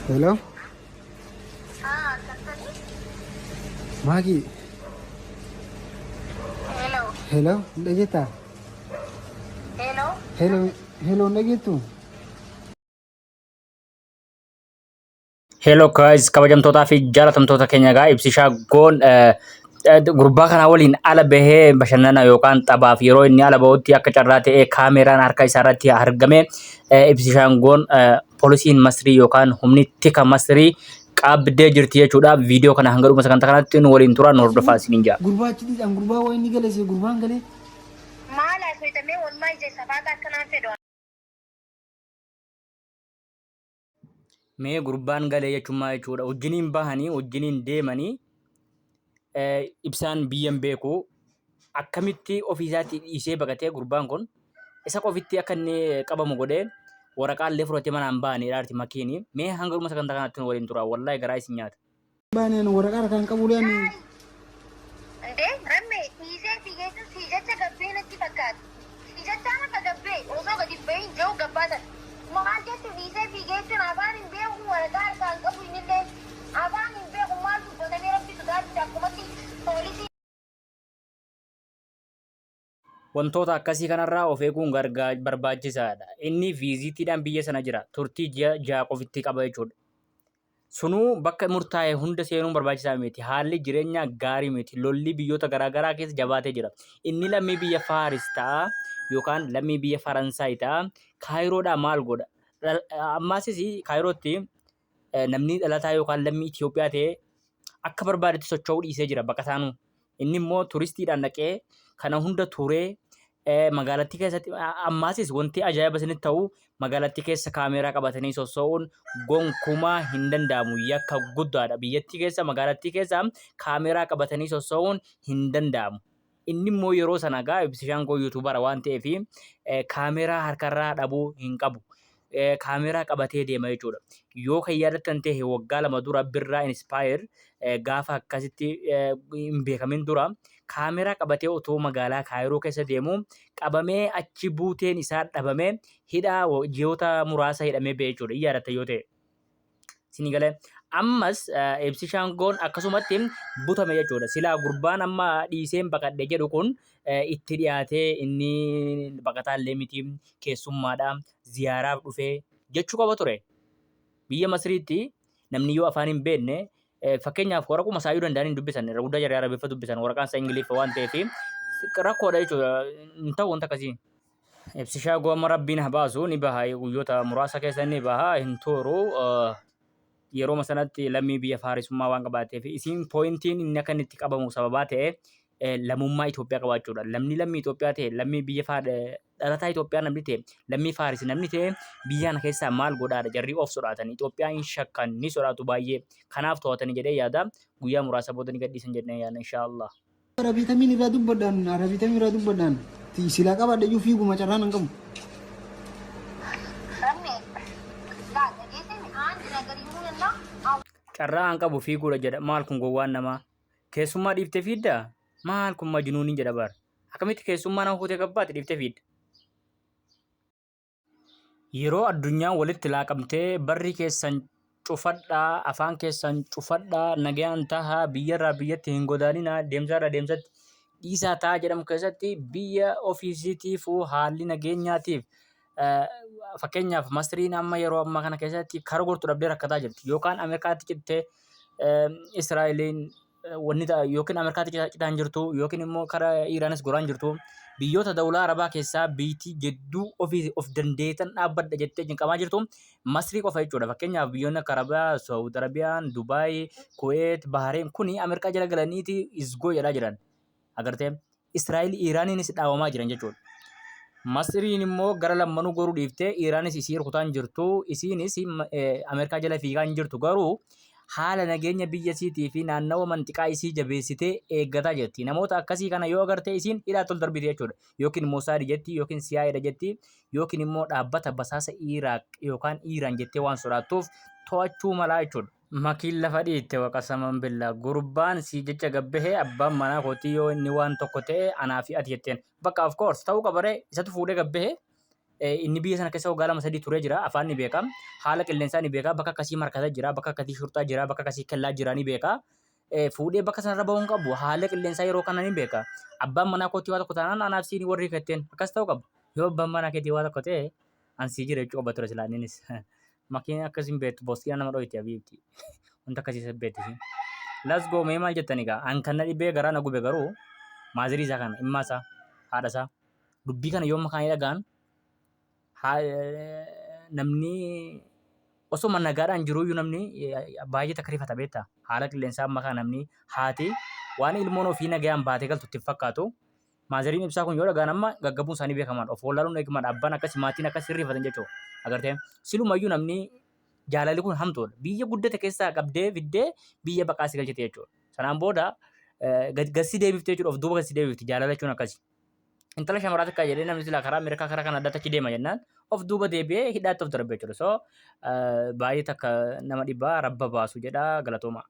Hello? Maakii. Hello. Hello? Hin dhageettaa? Hello. Hello? Hello hin dhageettuu? Hello guys, kabajamtootaa fi jaalatamtoota keenya egaa Ibsishaa Goon gurbaa kanaa waliin ala bahee bashannana yookaan taphaaf yeroo inni ala bahutti akka carraa ta'ee kaameraan harka isaa irratti argame. Ibsishaan Goon poolisiin Masrii yookaan humni tika Masrii qabdee jirti jechuudha. Viidiyoo kana hanga dhuma sagantaa kanatti nu waliin turaa, nu hordofaa isiniin jedha. Gurbaa achi dhiisan, gurbaa waa inni gale see gurbaan galee. Maal haasoftamee wallahi ija safaata akkanaan fedhu. Mee gurbaan galee jechuun maal jechuudha? Wajjiniin bahanii, wajjiniin deemanii, Ibsaan biyya hin beeku. Akkamitti ofii isaatii dhiisee baqatee gurbaan kun isa qofitti akka inni qabamu godhee waraqaa illee fudhatee manaan bahanidha arti makiini. Mee hanga dhuma sagantaa kanatti nu waliin tura. Wallaahi garaa isin nyaata. Baaneen waraqaa harkaan qabu leen. Indee ramme dhiisee fiigeetu sii jecha gabbee natti fakkaata. Sii jecha amma gabbee osoo gadi hin bahin jiru gabbaatan. Maal jechu dhiisee fiigeechuun afaan hin beeku, waraqaa harkaan qabu, innillee afaan hin beeku, maal dubbatamee? Rabbi sodaachise akkumatti poolisii. Wantoota akkasii kanarraa of eeguun barbaachisaadha. Inni viiziitiidhaan biyya sana jira. Turtii ji'a 6 qofitti qaba jechuudha. Sunuu bakka murtaa'e hunda seenuun barbaachisaa miti. Haalli jireenyaa gaarii miti. Lolli biyyoota garaagaraa keessa jabaatee jira. Inni lammii biyya Faaris ta'a yookaan lammii biyya Faransaay ta'a. Kaayiroodhaa maal godha? Ammaasis Kaayirootti namni dhalataa yookaan lammii Itoophiyaa ta'e akka barbaadetti socho'uu dhiisee jira baqataanuu. Inni immoo turistiidhaan dhaqee kana hunda turee magaalattii keessatti ammaasis wanti ajaa'iba isinitti ta'u magaalattii keessa kaameeraa qabatanii sosso'uun gonkumaa hin danda'amu, yakka guddaadha. Biyyattii keessa, magaalattii keessa kaameeraa qabatanii sosso'uun hin danda'amu. Inni immoo yeroo sana egaa Ibsishaan koo yuutuubara waan ta'eef kaameeraa harkarraa dhabuu hin qabu. Kaameeraa qabatee deema jechuudha. Yoo kan yaadattan ta'e waggaa 2 dura Birraa Inspire gaafa akkasitti hin beekamin dura kaameeraa qabatee otoo magaalaa Kaayiroo keessa deemu qabamee achi buuteen isaa dhabamee hidhaa ji'oota muraasa hidhamee ba'e jechuudha. Hin yaadattan yoo ta'e. Isinii galee? Ammas Ibsishaan Goon akkasumatti butame jechuudha. Silaa gurbaan amma dhiiseen baqadhe jedhu kun itti dhiyaatee inni baqataa illee miti, keessummaadha, ziyaaraaf dhufee jechuu qaba ture. Biyya Masriitti namni yoo afaan hin beekne, fakkeenyaaf waraquma isaayyuu danda'anii hin dubbisan, irra guddaa jarri Arabiffa dubbisan, waraqaan isaa Ingiliffa waan ta'eef rakkoodha jechuudha. Hin ta'u wanta akkasii. Ibsishaa gooma rabbiin haa baasu, ni baha, guyyoota muraasa keessa ni baha, hin turu. Yerooma sanatti lammii biyya Faarisummaa waan qabaateef isiin pooyintiin inni akka inni itti qabamu sababaa ta'e lammummaa Itoophiyaa qabaachuudha. Namni lammii Itoophiyaa ta'e, lammii biyya dhalataa Itoophiyaa namni ta'e, lammii Faaris namni ta'e biyya kana keessaa maal godhaadha? Jarri of sodaatan, Itoophiyaa hin shakkan, ni sodaatu baay'ee, kanaaf to'atanii jedhee yaada. Guyyaa muraasa booda ni gadhiisan jennee yaadna inshaallah. Arabiitamiin irraa dubbadhaan, arabiitamiin irraa dubbadhaan silaa qabaadhe iyyuu fiiguma carraan hin qabu. Ramme laa dhageessee aan ነገር ይሁንና Carraa an qabu fiiguudha jedha. Maal kun gowwaan namaa? Keessummaa dhiiftee fiiddaa? Maal kun majnuuniin jedha bar. Akkamitti keessummaa nama fuutee gabbaate dhiiftee fiidda? Yeroo addunyaan walitti laaqamtee barri keessan cufadhaa, afaan keessan cufadhaa, nagayaan tahaa, biyyarraa biyyatti hin godaaninaa, deemsarraa deemsatti dhiisaa tahaa jedhamu keessatti biyya ofiisiitiifuu haalli nageenyaatiif, fakkeenyaaf Masriin amma yeroo ammaa kana keessatti kara gortu dhabdee rakkataa jirti. Yookaan Ameerikaatti cittee Israa'eliin wanni ta'a yookiin Ameerikaatti citaa hin jirtu yookiin immoo kara Iiraanis goraa hin jirtu. Biyyoota dawlaa Arabaa keessaa biyyittii jidduu ofii of dandeetan dhaabbadha jettee cinqamaa jirtu Masrii qofa jechuudha. Fakkeenyaaf biyyoonni akka Arabaa, Saawud Arabiyaan, Dubaay, Kuweet, Bahareen kuni Ameerikaa jala galaniiti izgoo jedhaa jiran. Agartee, Israa'el Iiraaniinis dhaawamaa jiran jechuudha. Masriin immoo gara lammanuu goruu dhiiftee Iiraanis isii rukutaa hin jirtu, isiinis Ameerikaa jala fiigaa hin jirtu, garuu haala nageenya biyya isiitii fi naannawa manxiqaa isii jabeessitee eeggataa jirti. Namoota akkasii kana yoo agarte isiin hidhaa tol darbiti jechuudha. Yookiin Mosaad jetti, yookiin CIA dha jetti, yookiin immoo dhaabbata basaasa Iraaq yookaan Iiraan jettee waan sodaattuuf to'achuu malaa jechuudha. Makiin lafa dhiitte waqasaman billaa. Gurbaan sii jecha gabbahe, abbaan manaa kootii yoo inni waan tokko ta'e anaa fi ati jetteen. Bakka of course ta'uu qaba ree, isatu fuudhee gabbahe. Inni biyya sana keessa waggaa 2 3 turee jira. Afaan ni beeka. Haala qilleensaa ni beeka. Bakka akkasii markata jira. Bakka akkasii shurxaa jira. Bakka akkasii kellaa jira ni beeka. Fuudhee bakka sanarra bahuu hin qabu. Haala qilleensaa yeroo kana ni beeka. Abbaan manaa kootii waa tokko taanaan anaaf siin warri ketteen akkas ta'uu qaba. Yoo abbaan manaa keetii waa tokko ta'e an sii jira jechuu qaba ture silaa inninis. Makiin akkas hin beektu boskiina nama dhoyti abiibti. Wanta akkasii isa beekti isiin. Let's go mee maal jettan egaa an kan na dhibee garaa na gube garuu maazirii isaa kana immaa isaa haadha isaa dubbii kana yoo makaanii dhagaan namni osoma nagaadhaan jiruuyyuu namni baay'ee takka rifata beektaa haala qilleensaa amma kana namni haati waan ilmoon ofii nagayaan baatee galtu itti hin fakkaatu. Maazariin ibsaa kun yoo dhagaan amma gaggabuun isaanii beekamaadha. Of wallaaluun eegamaadha. Abbaan akkas maatiin akkas hirrifatan jechuudha. Agartee silumayyuu namni jaalalli kun hamtuudha. Biyya guddate keessaa qabdee fiddee biyya baqaa si galchite jechuudha. Sanaan booda gad si deebifte jechuudha. Of duuba gad si deebifti jaalala jechuun akkasi. Intala shamaraa takka jedhee namni silaa karaa Ameerikaa karaa kana addaatti achi deema jennaan of duuba deebi'ee hidhaatti of darbe jechuudha. So baay'ee takka nama dhibbaa rabba baasu jedha galatooma.